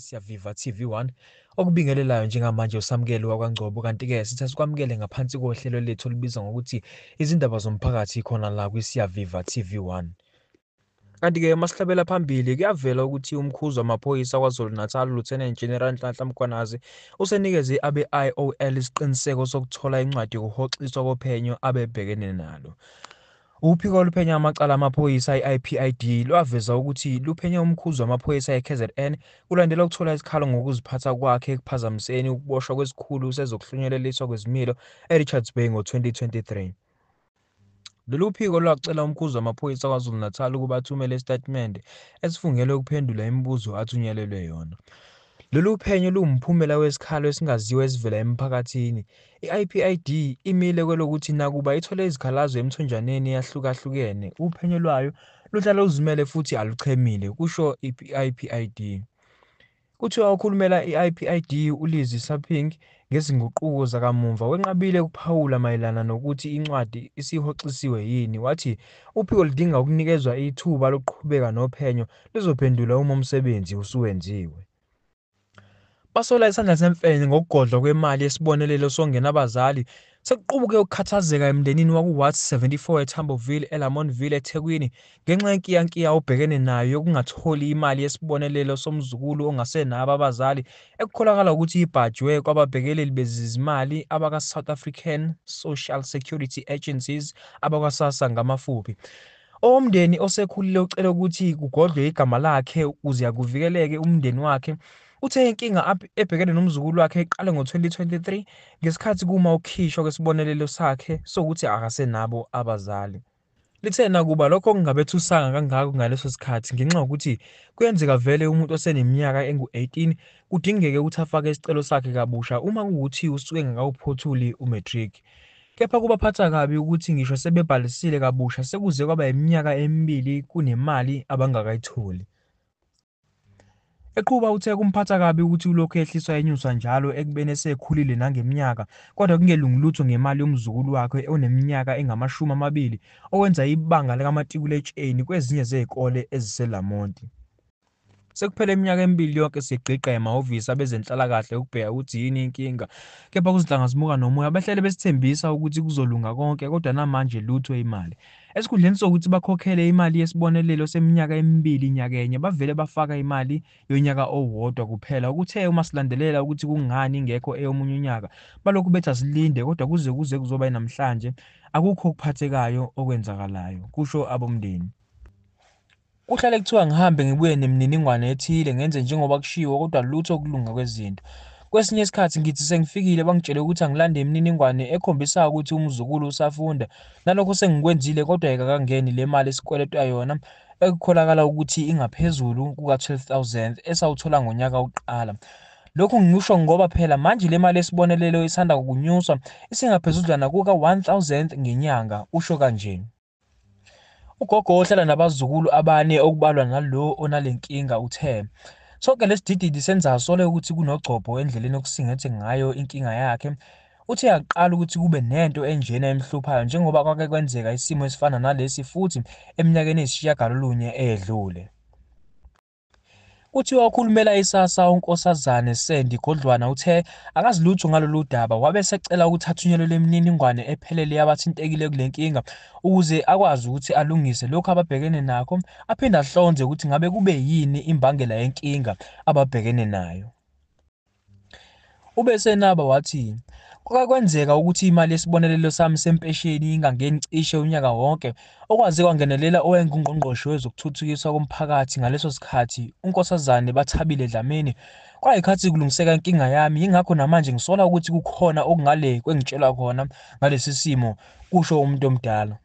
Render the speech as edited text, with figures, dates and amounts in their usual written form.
kwiSiyaviva TV1 okubingelelayo njengamanje uSamukelo wakwaNgcobo, kanti-ke sithi asikwamukele ngaphansi kohlelo lethu olubizwa ngokuthi izindaba zomphakathi khona la kwiSiyaviva TV1. Kanti-ke masihlabela phambili, kuyavela ukuthi umkhuzi wamaphoyisa KwaZulu-Natal Lieutenant General Nhlanhla Mkhwanazi usenikeze abe-IOL isiqiniseko sokuthola incwadi yokuhoxiswa kophenyo abebhekene nalo. Uphiko oluphenya amacala amaphoyisa i-IPID lwaveza ukuthi luphenya umkhuzi wamaphoyisa e-KZN kulandela ukuthola isikhalo ngokuziphatha kwakhe ekuphazamiseni ukuboshwa kwesikhulu sezokuhlunyeleliswa kwezimilo e-Richards Bay ngo-2023. Lolu phiko lwacela umkhuzi wamaphoyisa KwaZulu-Natal ukuba athumele isitatimende esifungelwe ukuphendula imibuzo athunyelelwe yona. Lolu phenyo luwumphumela wesikhalo esingaziwa esivela emphakathini. I-IPID imile kwelokuthi nakuba ithole izikhalazo emithonjaneni eyahlukahlukene, uphenyo lwayo luhlala luzimele futhi aluchemile, kusho i-IPID. Kuthiwa okhulumela i-IPID uLizwi Saping ngezinguquko zakamuva wenqabile ukuphawula mayelana nokuthi incwadi isihoxisiwe yini, wathi uphiko ludinga ukunikezwa ithuba lokuqhubeka nophenyo, luzophendula uma umsebenzi usuwenziwe. Basola isandla semfene ngokugodlwa kwemali yesibonelelo songenabazali. Sekuqubuke ukukhathazeka emndenini waku-Ward 74 eTambourville, eLamontville, eThekwini ngenxa yenkiyankiya obhekene nayo yokungatholi imali yesibonelelo somzukulu ongasenabo abazali ekukholakala ukuthi ibhajwe kwababhekeleli bezezimali abakwa-South African Social Security Agencies abakwa-SASSA ngamafuphi. Owomndeni osekhulile ucele ukuthi kugodlwe igama lakhe ukuze kuvikeleke umndeni wakhe. Uthe inkinga ebhekene nomzukulu wakhe iqale ngo-2023 ngesikhathi kuma ukukhishwa kwesibonelelo sakhe sokuthi akasenabo abazali. Lithe nakuba lokho kungabethusanga kangako ngaleso sikhathi ngenxa yokuthi kuyenzeka vele umuntu oseneminyaka engu-18 kudingeke ukuthi afake isicelo sakhe kabusha uma kuwukuthi usuke engakawuphothuli u-matric. Kepha kubaphatha kabi ukuthi ngisho sebebhalisile kabusha sekuze kwaba iminyaka emibili kunemali abangakayitholi. Eqhuba uthe kumphatha kabi ukuthi ulokhu ehliswa enyuswa njalo ekubeni esekhulile nangeminyaka, kodwa kungelungi lutho ngemali yomzukulu wakhe oneminyaka engama-20 owenza ibanga likamatikuletsheni kwezinye zezikole eziseLamonti. Sekuphele iminyaka emibili yonke sigqigqa emahhovisi abezenhlalakahle ukubheka ukuthi yini inkinga, kepha kuzinhlanga zimuka nomoya. Bahlale besithembisa ukuthi kuzolunga konke, kodwa namanje lutho imali. Esikhundleni sokuthi bakhokhele imali yesibonelelo seminyaka emibili nyakenye, bavele bafaka imali yonyaka owodwa kuphela. Okuthe uma silandelela ukuthi kungani ingekho eyomunye unyaka, balokhu bethi asilinde, kodwa kuze kuze kuzoba namhlanje akukho okuphathekayo okwenzakalayo, kusho abomndeni. Kuhlale kuthiwa ngihambe ngibuye nemininingwane ethile ngenze njengoba kushiwo, kodwa lutho ukulunga kwezinto. Kwesinye isikhathi ngithi sengifikile bangitshele ukuthi angilande imininingwane ekhombisa ukuthi umzukulu usafunda. Nalokho sengikwenzile kodwa ayikakangeni le mali esikweletwa yona ekukholakala ukuthi ingaphezulu kuka-12 000 esawuthola ngonyaka wokuqala. Lokhu ngikusho ngoba phela manje le mali yesibonelelo isanda kunyuswa isingaphezudlwana kuka-1 000 ngenyanga, usho kanje. Ugogo ohlala nabazukulu abane okubalwa nalo onale nkinga uthe, sonke lesidididi senza asole ukuthi kunogcobho endleleni okusingethe ngayo inkinga yakhe. Uthe akuqali ukuthi kube nento enjena emhluphayo njengoba kwake kwenzeka isimo esifana nalesi futhi eminyakeni eyisishiyagalolunye eyedlule. Kuthiwa okhulumela iSASSA uNkosazana Sandy Godlwana uthe akazi lutho ngalolu daba, wabe esecela ukuthi athunyelelwe imininingwane ephelele yabathintekile kule nkinga ukuze akwazi ukuthi alungise lokhu ababhekene nakho, aphinde ahlonze ukuthi ngabe kube yini imbangela yenkinga ababhekene nayo. Ube esenaba wathi, kwake kwenzeka ukuthi imali yesibonelelo sami sempesheni ingangeni cishe unyaka wonke, okwaze kwangenelela owayenguNgqongqoshe Wezokuthuthukiswa Komphakathi ngaleso sikhathi, uNkosazana Bathabile Dlamini. Kwayikhathi kulungiseka inkinga yami, yingakho namanje ngisola ukuthi kukhona okungale kwengitshelwa khona ngalesi simo, kusho umuntu omdala.